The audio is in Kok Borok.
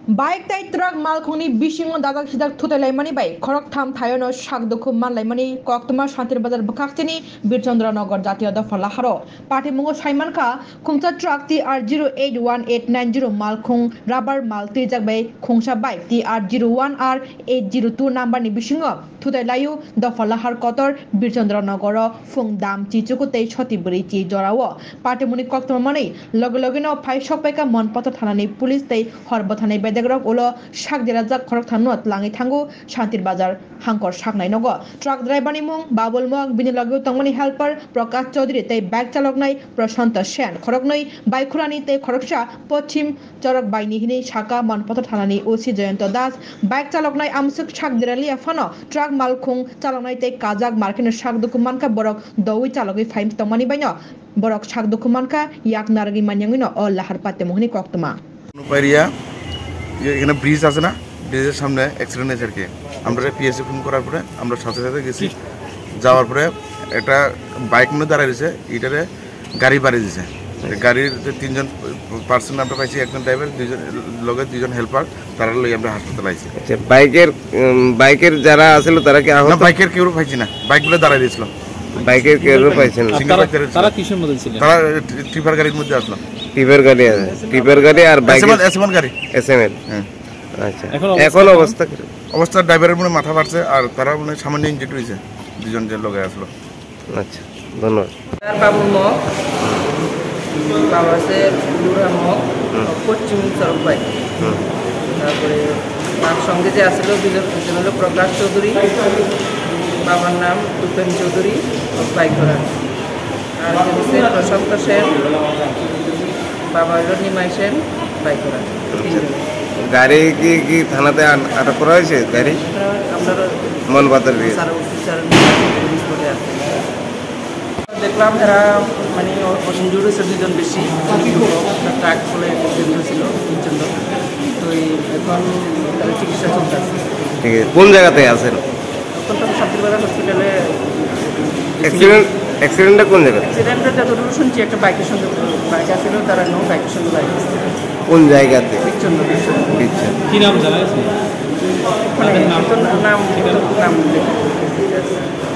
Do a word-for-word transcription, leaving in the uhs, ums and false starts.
Bike tei truck malkhungni bisingo dajak sijak thutai laimani bai khoroktham thaiono sak dukhu man laimani koktwma Shantir Bazar bwkhak chini Birchandra Nagar jatiyo dopha laharo. Patimungo saimankha, khungsa truck T R zero eight one eight nine zero malkhung rubber mal twijak bai khungsa bike T R zero one R eight zero two number ni bisingo thutai laio dopha lahar kotor Birchandra Nagaro phung dam chichuku tei soti bwrwi chi jorao. Patimuni koktwma manwi loge logeno phai sokpaikha Monpothor thanani police tei hor bwthanai bedegrok ulo sak derajak khoroktham no twlangwi thango Shantir Bazar hangkor saknai nogo. Truck driver ni mung Babul Mok, bini logeo tongmani helper Prakash Chaudhary tei bike chaloknai Prashanta Sen, khoroknwi Baikhurani tei khoroksa Pochim Chorok Baini hinwi saka Monpothor thanani O C Jayanta Das. Bike chaloknai amswk sak deraliya phano truck malkhung chaloknai tei kajak markeno sak dukhu mankha borok doui chalogwi phai tongmani baino borok sak dukhu mankha yak narwgwi manyangwino o lahar patimung hinwi koktwma. কোনো পাইরিয়া, এখানে ব্রিজ আছে না, ব্রিজের সামনে অ্যাক্সিডেন্ট হয়েছে আর কি। আমরা পিএসএ ফোন করার পরে আমরা সাথে সাথে গেছি। যাওয়ার পরে একটা বাইক নিয়ে দাঁড়ায় রয়েছে, এটারে গাড়ি বাড়ি দিছে। গাড়ির যে তিনজন পার্সন আমরা পাইছি, একজন ড্রাইভার, দুইজন লগে দুইজন হেল্পার, তারা লই আমরা হাসপাতাল আইছি। আচ্ছা, বাইকের, উম, বাইকের যারা আছিল তারা কি না, আহত? বাইকের কেউ পাইছি না, বাইকগুলো দাঁড়ায় দিয়েছিল। বাইকের কেউ পাইছেন না? সিঙ্গেল তারা, বাইক দাঁড়ায় দিয়েছিল। তারা কিসের মধ্যে ছিলেন? তারা টি-, টিপার গাড়ির মধ্যে আসলো। টিপার গাড়ি আছে, টিপার গাড়ি আর বাইকের এসএমএল, এসএমএল গাড়ি। এসএমএল। হ্যাঁ। আচ্ছা। এখন অবস্থা এখন কেমন? অবস্থা কিরকম? অবস্থা ড্রাইভারের মনে মাথা ফাটছে আর তারা মনে সামান্য ইনজুরি হয়েছে, দুজন যে লগে আসলো। আচ্ছা, ধন্যবাদ। তার বাবুর মগ, বাবা আছে লুরা মগ, হুম। পশ্চিম চরক ভাই। হুম। তারপরে তার সঙ্গে যে আছিল দুজন, একজন হলো প্রকাশ চৌধুরী, বাবার নাম দীপেন চৌধুরী, বাইকরা। আর যে হচ্ছে প্রশান্ত সেন, বাবা হলো নিমাই সেন, বাইকরা। তিনজন। গাড়ি কি, কি থানাতে আন-, আটক করা হয়েছে গাড়ি? আমরা মনবাজার দিয়ে। স্যার, অফিসার পুলিশ কোর্টে আছে। দেখলাম এরা মানে ইনজুরি হয়েছে দুজন বেশি, ট্রাক বলে অ্যাক্সিডেন্ট হয়েছিল প্রচণ্ড। তো এই এখন তারা চিকিৎসা চলতেছে। ঠিক আছে, কোন জায়গাতে আছেন? অত্যন্ত শান্তিবাজার হসপিটালে। অ্যাক্সিডেন্ট, অ্যাক্সিডেন্টটা কোন জায়গাতে? অ্যাক্সিডেন্টটা যতদূর শুনছি একটা বাইকের সঙ্গে, বাইক আছিল, তারা নো বাইকের সঙ্গে বাইক। কোন জায়গাতে? বিচ্ছন্দ, বিচ্ছন্দ। বিচ্ছন্দ। কি নাম জানা গেছে? মানে তাদের নাম? তো নাম, নাম উল্লেখ করতে চাই না।